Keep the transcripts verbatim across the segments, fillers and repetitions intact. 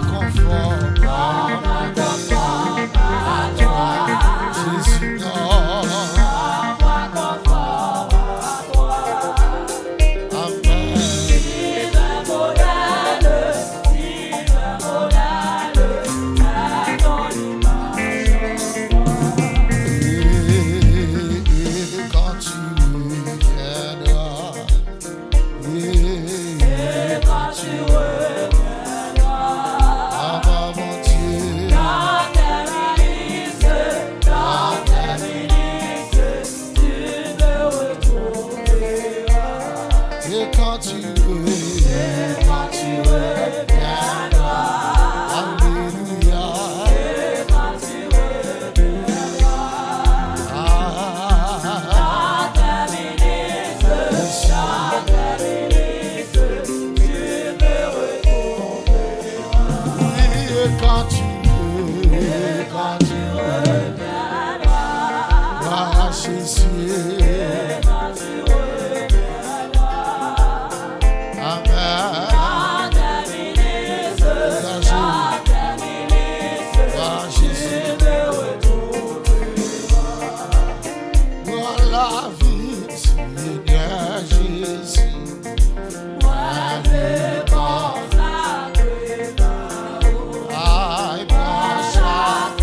Conforme à toi, Jésus, non. Amen. Et, et quand tu reviendras, et quand tu reviendras, à mon Dieu, dans tes ministres, dans tes ministres, tu me retrouveras. Et quand tu reviendras, et quand tu reviendras, alléluia. Et quand tu reviendras, ah, dans tes ministres, dans tes ministres, tu me retrouveras. Oui, et quand tu veux, et quand tu reviendras, ah, Jésus. Et quand tu reviendras, amen. Dans tes ministres, dans tes ministres, ah, Jésus. Tu me retrouveras. Dans la vie, Seigneur Jésus. Mwen vle konsakre ba ou. Ay, pran chak,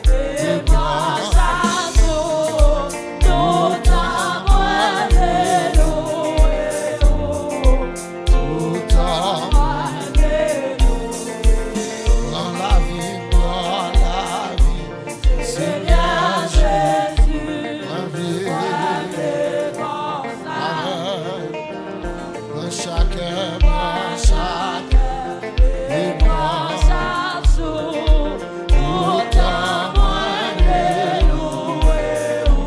e pran chak jou. Toutan mwen vle louwe ou. Toutan mwen vle louwe ou. Pran lavi m, pran lavi m. Senyè Jezi, mwen vle konsakre. Pran chak, pran chak, e pran chak jou, toutan mwen vle louwe ou.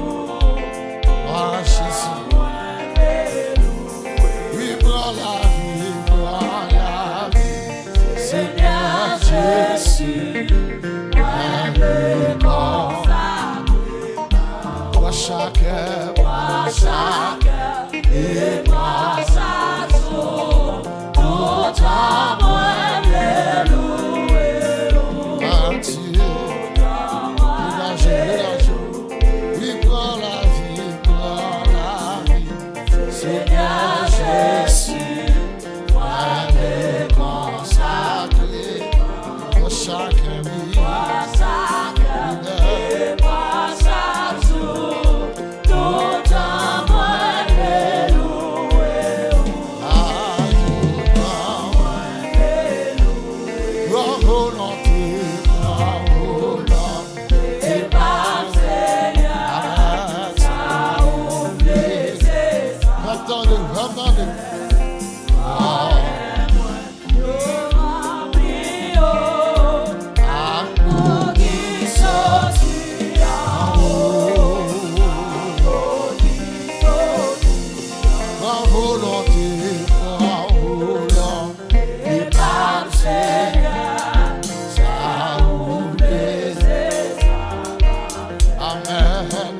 Pran Jezi, mwen vle louwe ou. Wi, pran lavi, pran lavi. Senyè Jezi, mwen vle konsakre. Pran chak, pran chak, e pran chak jou. Toutan mwen vle louwe ou. Toutan mwen vle louwe ou. Wi, pran lavi, pran lavi. Senyè Jezi, mwen vle konsakre. Pran chak, wi. Pran chak, e pran chak jou. Toutan mwen vle louwe ou. Ay, toutan mwen vle louwe ou. Pran volonte, pran volonte pa m, Senyè. Amen. Sa ou vle, se sa. Fè m tande, fè m tande. Devan m yo, ak pou ki soti anwo, pou ki soti anwo. Pran volonte, pran volonte pa m, Senyè. Sa ou vle, se sa m ap fè. Amèn.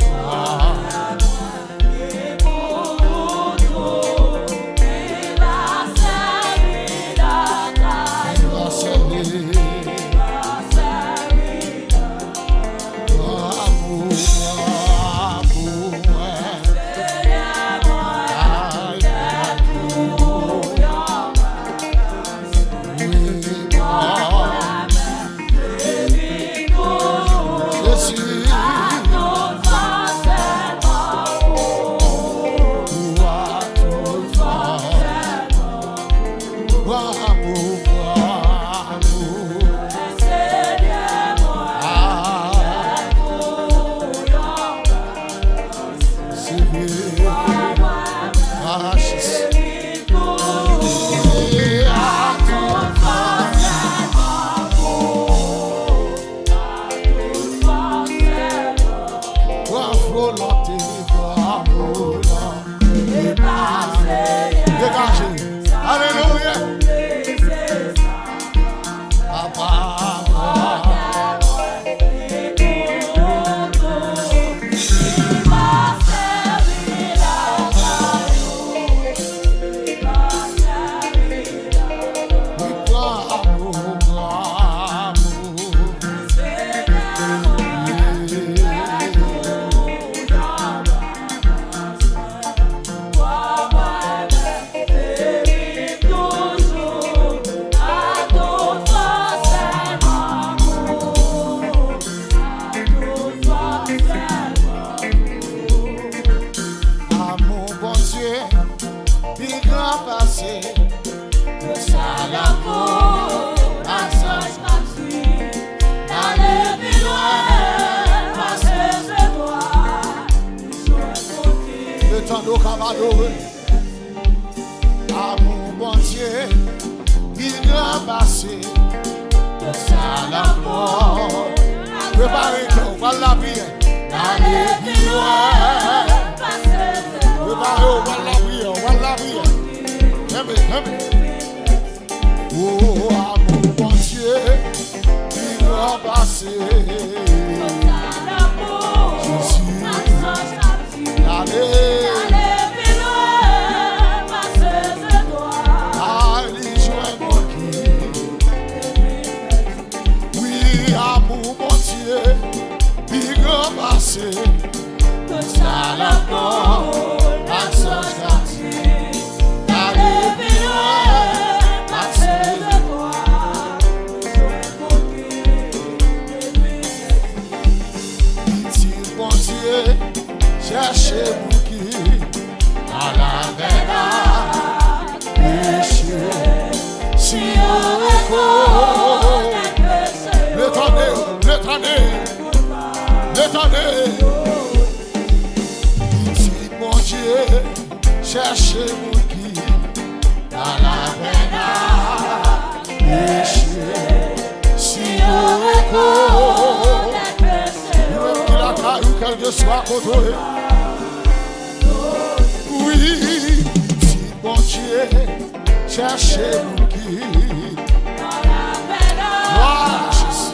Pran volonte, pran volonte pa m, Senyè. Degaje. Alelouya. Adore. Amou Bondye pi gran pase tout sa lanmò. Prepare kè w, pral lapriyè. Ale pi lwen. Prepare w, pral lapriyè, pral lapriyè. Kenbe, kenbe. O, amou Bondye pi gran pase. Jezi. Ale. Ale jwenn moun ki. Wi, amou Bondye pi gran pase tout sa lanmò ak zanj ka di. Ale pi lwen, pase. Pitit Bondye chèche moun ki pa lavèg ak peche. Si yo rekonèt peche yo, Letènèl, Letènèl, Letènèl. Pitit Bondye chèche moun ki pa lavèg ak peche. Si yo rekonèt peche yo, ou menm ki lakay ou, kèlkeswa kote w ye. Wi, pitit Bondye chèche moun ki. Glwa a Jezi.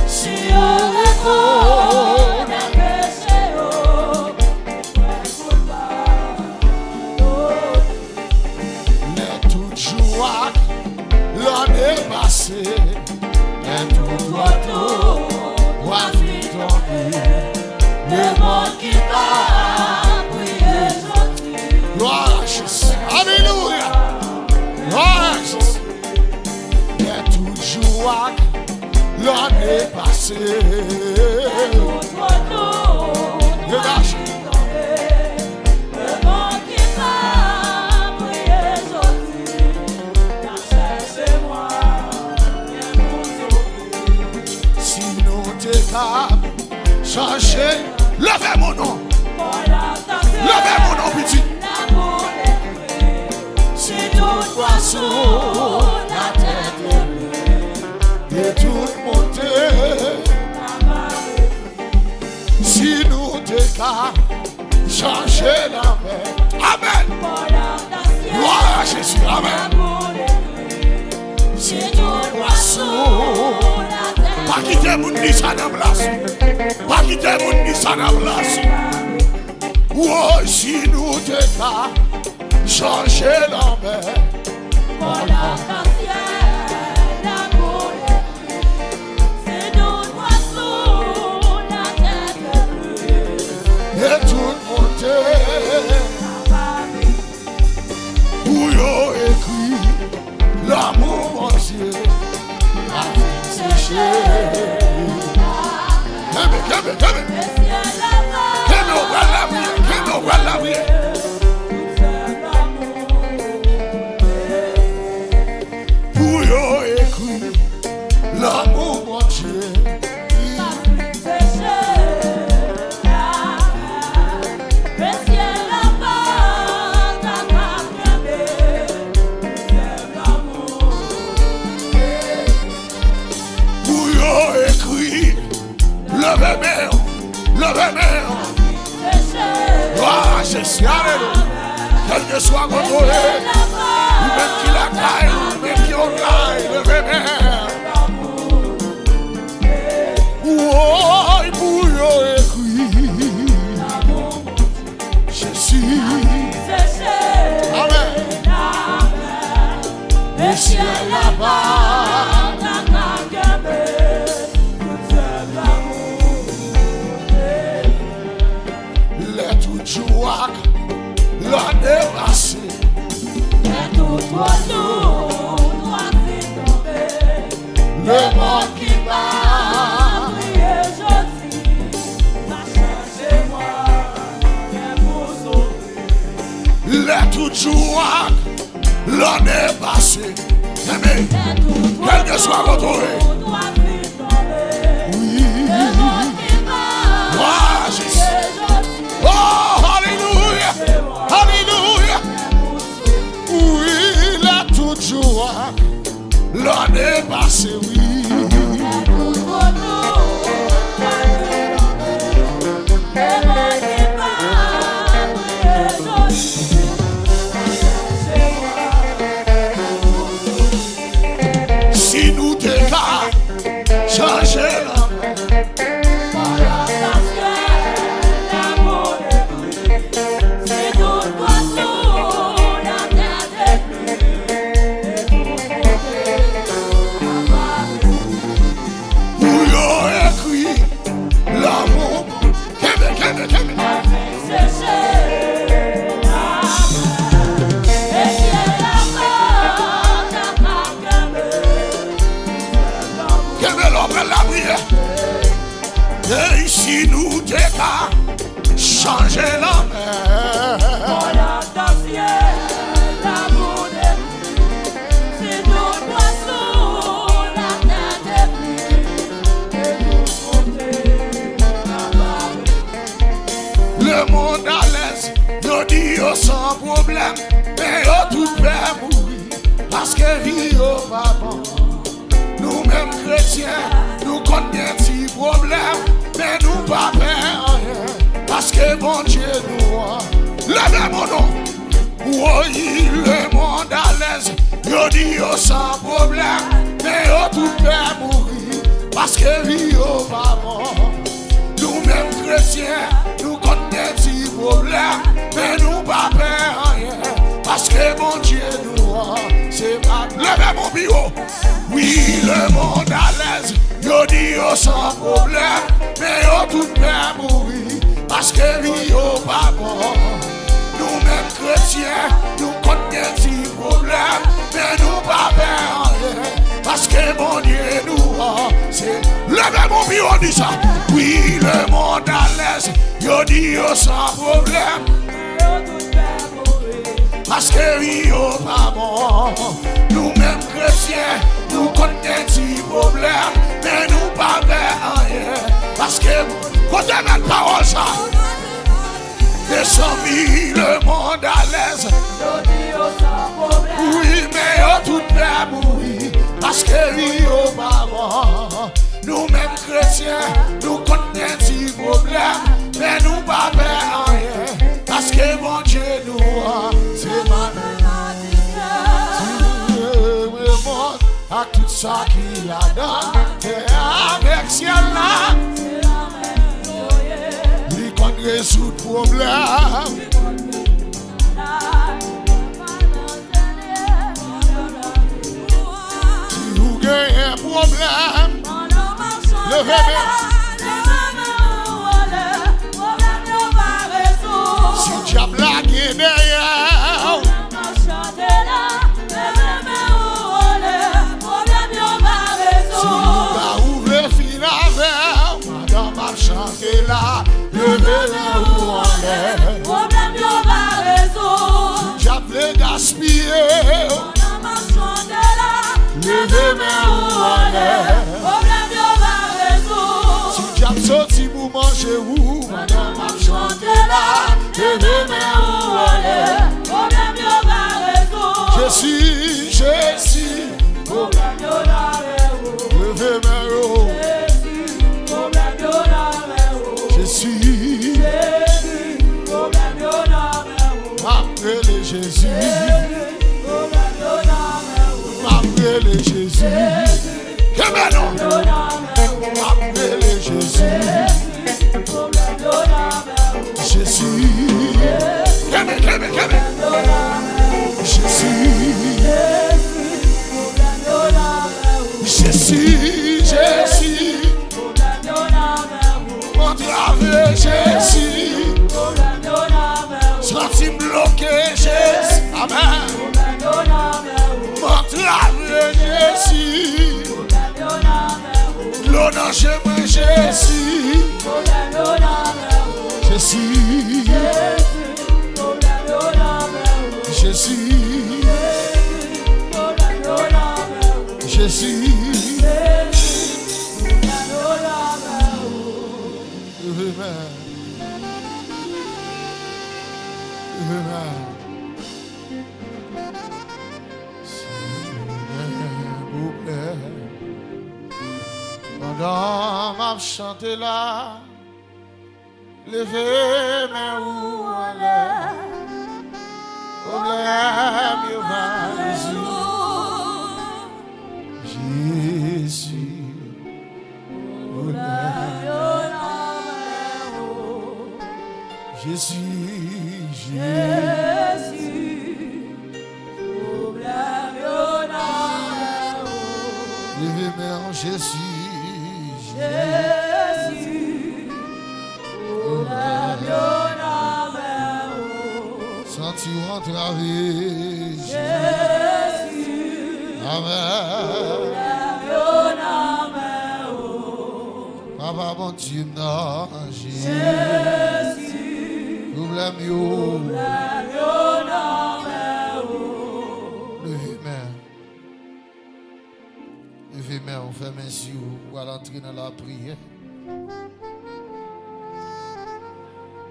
Si yo rekonèt peche yo, lè tout jou ak lanne pase, lè tout woto w a fin tonbe, lemonn ki pa priye jodi. Glwa a Jezi. Alelouya. Glwa a Jezi. Lè tout jou ak lanne pase. Degaje. Si nou te ka chanje, leve men nou. Leve men nou, pitit. Si tout pwason latè te ble, e tout monte, si nou te ka chanje lanmè. Amèn. Glwa a Jezi. Amèn. Si tout pwason, pa kite moun di sa nan plas ou. Pa kite moun di sa nan plas ou. Woy, si nou te ka chanje lanmè. Kòlè nan syèl la koule, si tout pwason latè te ble, e tout monte, pou yo ekri lanmou Bondye pa fin seche. Kenbe, kenbe, kenbe. Kenbe, w pral lapriyè, kenbe, w pral lapriyè. Pou yo ekri lanmou Bondye. Pou yo ekri, leve men w, leve men w. Glwa a Jezi, alelouya. Kèlkeswa kote w ye, ou menm ki lakay, ou menm ki online, leve men w. Woy, pou yo ekri. Jezi. Amèn. E syèl la pa ta ka kenbe. Lè tout jou ak lanne pase. Lè tout woto w a fin tonbe. Lemonn ki pa priye jodi, pa chanje mwen, fè pou sove. Lè tout jou ak lanne pase. Kenbe. Kèlkeswa kote w ye. Wi. Glwa a Jezi. Oh, alelouya. Lane pase, wi. Si nou te ka chanje lanmè. Pou yo ekri lanmou. Kenbe, kenbe, kenbe. Kenbe la, pral lapriyè. Ey, si nou te ka chanje lanmè. Lemonn alèz, yo di yo san pwoblèm, men yo tout pè mouri, paske vi yo pa bon. Nou menm kretyen, nou konn gen ti pwoblèm, men nou pa pè anyen, paske Bondye nou an. Leve men w non. Woy, lemonn alèz, yo di yo san pwoblèm, men yo tout pè mouri, paske vi yo pa bon. Nou menm kretyen, nou konn gen ti pwoblèm, men nou pa pè anyen, paske Bondye nou an, se pa. Leve men w pi wo. Wi, lemonn alèz, yo di yo san pwoblèm, men yo tout pè mouri, paske vi yo pa bon. Nou menm kretyen, nou konn gen ti pwoblèm, men nou pa pè anyen, paske Bondye nou an, se. Leve men w pi wo, di sa. Wi, lemonn alèz, yo di yo san pwoblèm, paske vi yo pa bon. Nou menm kretyen, nou konn gen ti pwoblèm, men nou pa pè anyen, paske. Kote mèt pawòl sa? Mezanmi, lemonn alèz. Wi, men yo tout pè mouri, paske vi yo pa bon. Nou menm kretyen, nou konn gen ti pwoblèm, men nou pa pè anyen, paske Bondye nou an, se matematisyen. Si nou renmen mòn ak tout sa ki ladan, tè a avèk syèl la, li konn rezoud pwoblèm. Si ou genyen pwoblèm, leve men. Si dyab la gen dèyè w, si ou pa ou vle fin avè w, pandan m ap chante la, leve men ou anlè. Pwoblèm yo pa rezon. Dyab vle gaspiye w. Pandan m ap chante la, leve men ou anlè. Pwoblèm yo pa rezon. Si dyab soti pou manje ou, pandan m ap chante la, leve men ou anlè. Pwoblèm yo pa rezon. Jezi, Jezi. Pwoblèm yo pa rezon. Leve men yo. Jezi, pwoblèm yo pa rezon. Jezi. Jezi, pwoblèm yo pa rezon. M ap rele Jezi. Jezi, pwoblèm yo pa rezon. M ap rele Jezi. Jezi. Kenbe non. M ap rele Jezi. Jezi. Kenbe, kenbe, kenbe. Jezi. Jezi, Jezi. M antrave Jezi. Santi m bloke Jezi. Amèn. M antrave Jezi. Dlo nan je mwen Jezi. Jezi. Jezi. Jezi. Amen. Amen. Pandan m ap chante la, leve men ou anlè. Pwoblèm yo va rezoud. Jezi, pwoblèm yo nan men ou. Jezi, Jezi. Pwoblèm yo nan men ou. Leve men w, Jezi. Jezi. Pwoblèm yo nan men ou. Santi w antrave. Jezi. Amèn. Pwoblèm yo nan men ou. Papa Bondye m nan, Jezi. Pwoblèm yo. Pwoblèm yo nan men ou. Leve men. Leve men w, fèmen zye w, ou pral antre nan lapriyè.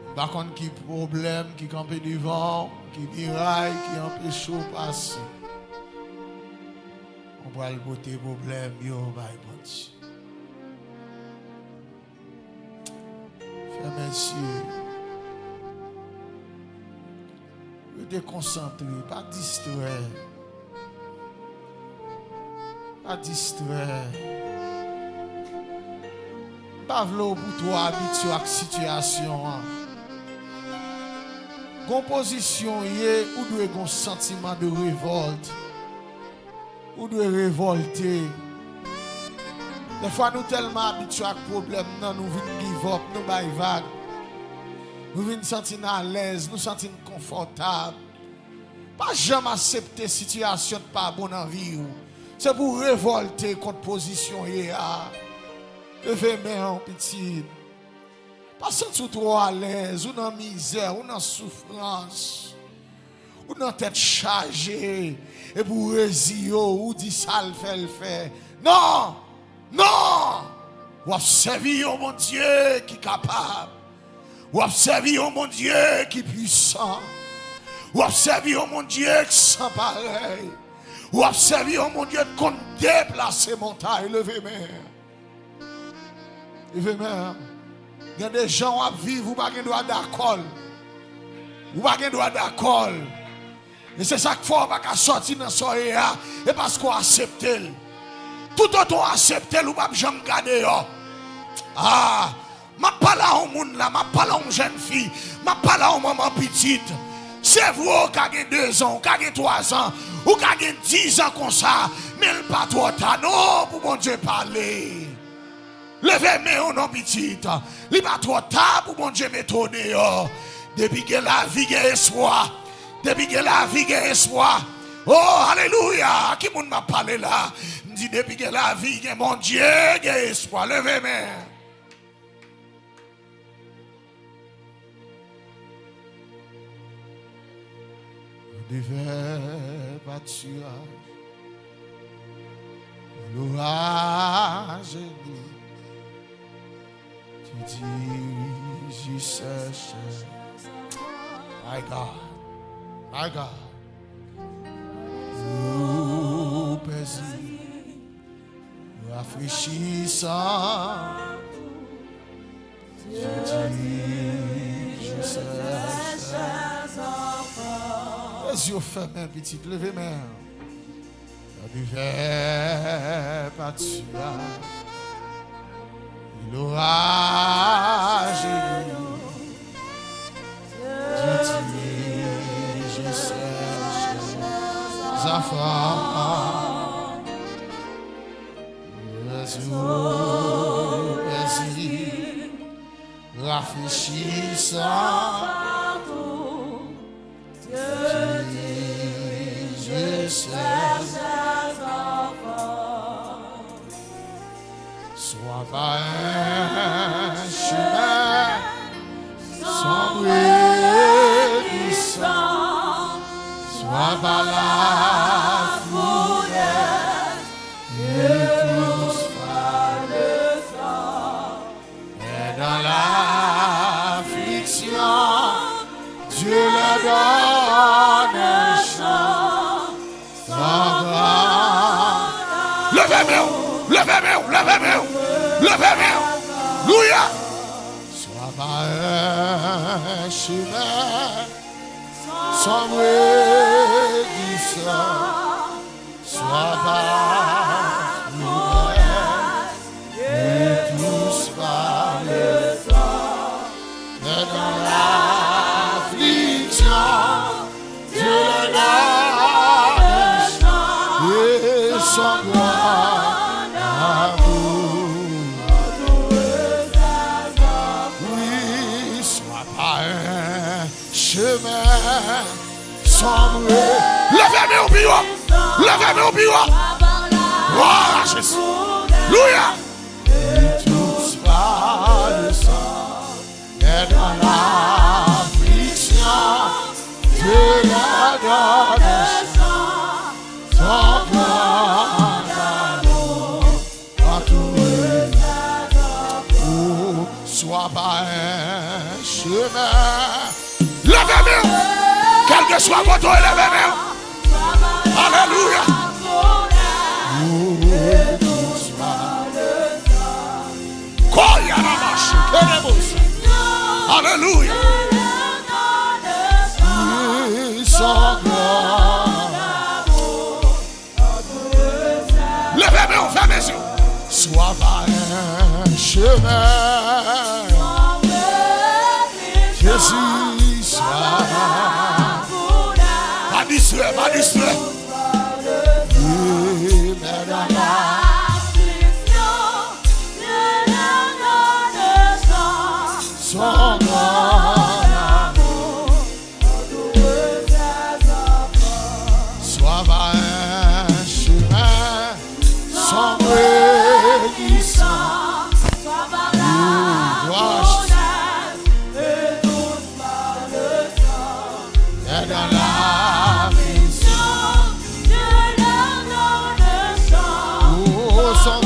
M pa konn ki pwoblèm ki kanpe devan w, ki miray ki anpeche w pase. Ou pral pote pwoblèm yo bay Bondye. Fèmen zye. Rete konsantre, pa distrè. Pa distrè. M pa vle w pou twò abitye ak sitiyasyon an. Gon pozisyon w ye, ou dwe gon santiman de revòlt. Ou dwe revòlte. Dèfwa nou tèlman abitye ak pwoblèm nan, nou vin give up, nou bay vag. Nou vin santi n alèz, nou santi n konfòtab. Pa janm aksepte sitiyasyon t pa bon nan vi w. Se pou w revòlte kont pozisyon w ye a. Leve men w, pitit. Pa santi w twò alèz, ou nan mizè, ou nan soufrans. Ou nan tèt chaje, epi w reziye w, ou di sa l fè, l fè. Non! Non! W ap sèvi yon Bondye ki kapab. W ap sèvi yon Bondye ki pwisan. W ap sèvi yon Bondye ki san parèy. W ap sèvi yon Bondye ki konn deplase montay. Leve men. Leve men. Gen de jan w ap viv, ou pa gen dwa dakò l. Ou pa gen dwa dakò l. E se sa k fè w pa ka sòti nan sa w ye a, e paske w aksepte l. Toutotan w aksepte l, ou p ap janm gade deyò. Ah, m ap pale a yon moun la, m ap pale a yon jèn fi, m ap pale a yon manman pitit. Se vre, w ka gen dezan, w ka gen twazan, ou ka gen dizan konsa, men l pa twò ta non pou Bondye pale. Leve men w non, pitit. Li pa twò ta pou Bondye mete w deyò. Depi gen lavi, gen espwa. Depi gen lavi, gen espwa. Oh, alelouya! A ki moun m ap pale la? M di, depi gen lavi, gen Bondye, gen espwa. Leve men. Devè patiraj, loraj ennmi, ti dirije sèchè. My God, my God. Ou pèzi, rafrechisan. Lè zye w fèmen, pitit, leve men. Lè divè patiraj, loraj, dirije sèchè zafran. Lè zye w pèzi, rafrechisan. Dirije sèchè zafran. Swa pa en chemen sonbre ki san, swa pa lafoudè ki tous pa le san. Et dans l'affliction, Dieu leur donne un chant. Leve men w, leve men w, leve men w. Leve men w. Louya. Swa pa yon chemen sanble disan, swa pa yon chemen de dous pa le sang, mais dans l'affliction, Dieu leur donne chance et son grand amour. Oui, swa pa yon chemen sanble. Leve men w pi wo. Leve men w pi wo. Glwa a Jezi. Louya. Tous par le sang, mais dans l'affliction, Dieu leur donne chance, son grand amour. Swa pa yon chemen. Leve men w. Kèlkeswa kote w ye, leve men w. Alelouya. Koya la mache, kenebosa. Alelouya. Leve men w, fèmen je w. Swa pa yon chemen. Jezi, swa. Pa distrè, pa distrè. Li men nan la. Son gran amour. Swa pa yon chemen sanble disan. Glwa. Et dans la vision, Dieu leur donne chance. Oh, son